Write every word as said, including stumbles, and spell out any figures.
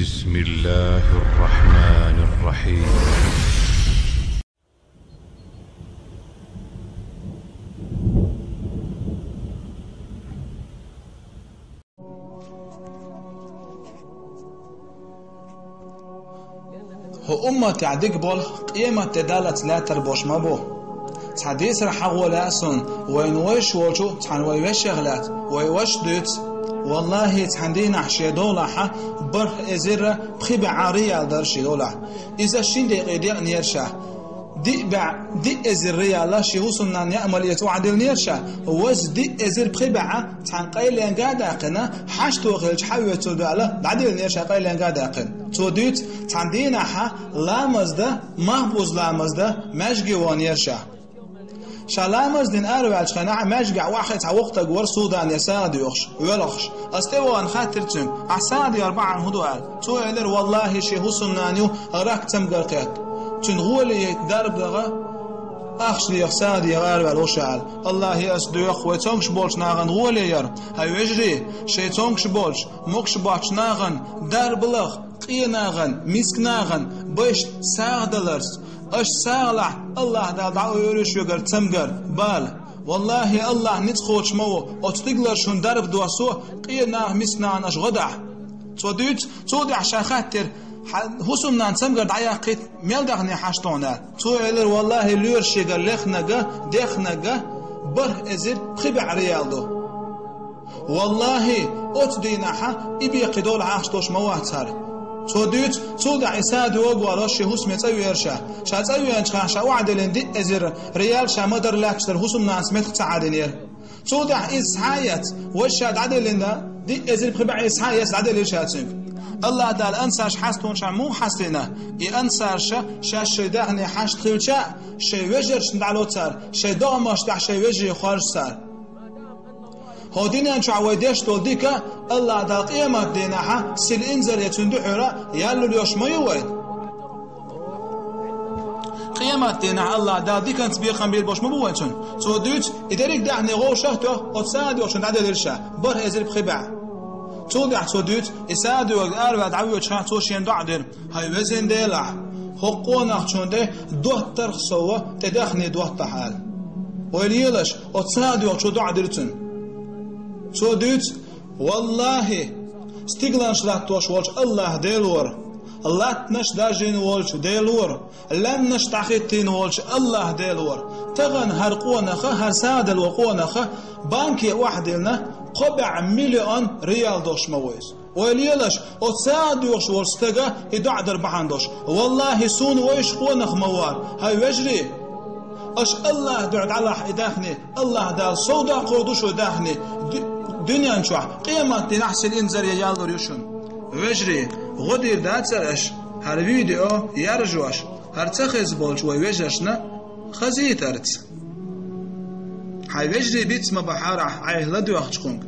بسم الله الرحمن الرحيم. ХӀу умматехь дика болу къематде даллаца лаьттар болуш ма бу. Цхьа дийцар хьахо лаьа суна, вайна вайша волчу цхьана вай вешех лаьцна, вай ваша дуьйцу. Валлахи, цхьана дийнахь шен долахьа бархӀ эзарра пхи бӀе риал дара шен долахь. Иза шин декъе декънера ша. Диъ бӀе, диъ эзар риала шен хӀусамнанна яа мала эца охьадиллинера ша, ваза диъ эзар пхи бӀе цхьана къайленга а даьккхина, хьашто хилча хьан оьцу ду аьлла, дӀадиллинера ша къайленга а даьккхина. Цо дуьйцу, цхьана дийнахьа ламаз дан, махбуз ламаз дан, маьжге ваханера ша. Ша ламаз дина араваьллачу хенахь, маьжгехь охьахиъна цхьа воккха стаг вара Судане сагӀа доьхуш, воьлхуш. Ас тӀе а вахана хаттира цуьнга: «Ахь сагӀа дехьара бахьана хӀун ду?» аьлла. Цо элира: «Валлахи, шен хӀусамнана ю, рак цамгар кхетта. Цуьнан гӀоле яйта дарба даха, ахча деха, сагӀа деха араваьлла ву ша», аьлла. «Аллахе ас доьху, вай цомгуш болчу нахана гӀоле яр. ХӀай вежарий, шайн цомгуш болчу, могуш боцчу нахана дарба лаха, къен нахана, миска нахана, байшна сагӀа даларца. Аша сагӀа лахь, Аллах Дала дӀа а йойла шуьгара цамгар, бала. Валлахи, Аллах ницкъ кхочуш ма ву, оцу стигалара шуна дарба доссо, къен нахана, миска нахана аша гӀо дахь». Цо дуьйцу, цул тӀаьхьа ша хаттира: «Хьан хӀусамнанна цамгар дӀаяккхийта, мел даьхни хьашт ду хьуна?» аьлла. Цо элира: «Валлахи, лоьраша шегара лехнарг, дехнарг бархӀ эзар пхи бӀе риал ду». Валлахи, оцу дийнахьа и беккхий долахь ахча долуш ма вац хӀара. Цо дуьйцу, цул тӀаьхьа и сагӀа догӀу валош шен хӀусаме цӀа веара ша. Ша цӀа веанчу хенахь ша охьадиллина диъ эзар риал ша ма-дарра лаьтташ дара, хӀусамнанас меттах ца хьадинера. Цул тӀаьхьа иза схьа а эцна, вайша ша дӀадиллина диъ эзар пхи бӀе иза схьа а эцна, дӀаделира ша цуьнга. Аллах Дала ансарш хьастонаш муха хьастийна? И ансарша шаьш шайн даьхни хьашт хилча а, шайн вежаршна дӀало цара, шайн догӀмашна тӀехь шайн вежарий хоржу цара. ХӀокху дуьнен чохь вай деш долу дика Аллах Дала къемат дийнахьа сил инзаре цуьнан дуьхьара ял лур йолуш ма ю вайна. Къемат дийнахь Аллах Дала диканца бекхам бийр болуш ма бу вайн цунна. Цо дуьйцу, и дерриг даьхни вовшах а тоьхна, оцу сагӀа доьхучунна дӀаделира ша, бархӀ эзар пхи бӀе. Цул тӀаьхьа цо дуьйцу, и сагӀа доьхург араваьлла дӀавоьдучу хенахь цо шена доӀа дира: «ХӀай везан Делахь, хӀокху къонахчунна тӀе доттарх сов тӀе даьхни доттахь», аьлла. Ойла елаш, оцу сагӀа доьхучо доӀа дира цунна. Цо дуьйцу: «Валлахи, стигланаш латтош волчу Аллах Делора, латтанаш даржийна волчу Делора, лаьмнаш дӀахӀиттийна волчу Аллах Делора, тахана хӀара къонаха, хӀара сагӀа делла къонаха банке охьадиллина кхо бӀе миллион риал долуш ма ву иза». Ойла елаш, оцу сагӀа доьхуш волчу стага и доӀа дар бахьана долуш. Валлахи, суна вайша къонах ма вара, хӀай вежарий. Аша Аллах дуьхьа дӀалахь и даьхни, Аллах Дала сов даккхур ду шун даьхни ду-, дуьнен чохь, къемат дийнахь сил инзаре ял лур ю шуна. Вежарий, гӀо дийр дацара аша, хӀара видео яржош, хӀара ца хеза болчу вай вежаршна хазийтарца. Хьайн вежарий биц ма бахьара ахь, айхьа ладоьгӀучу кхунга.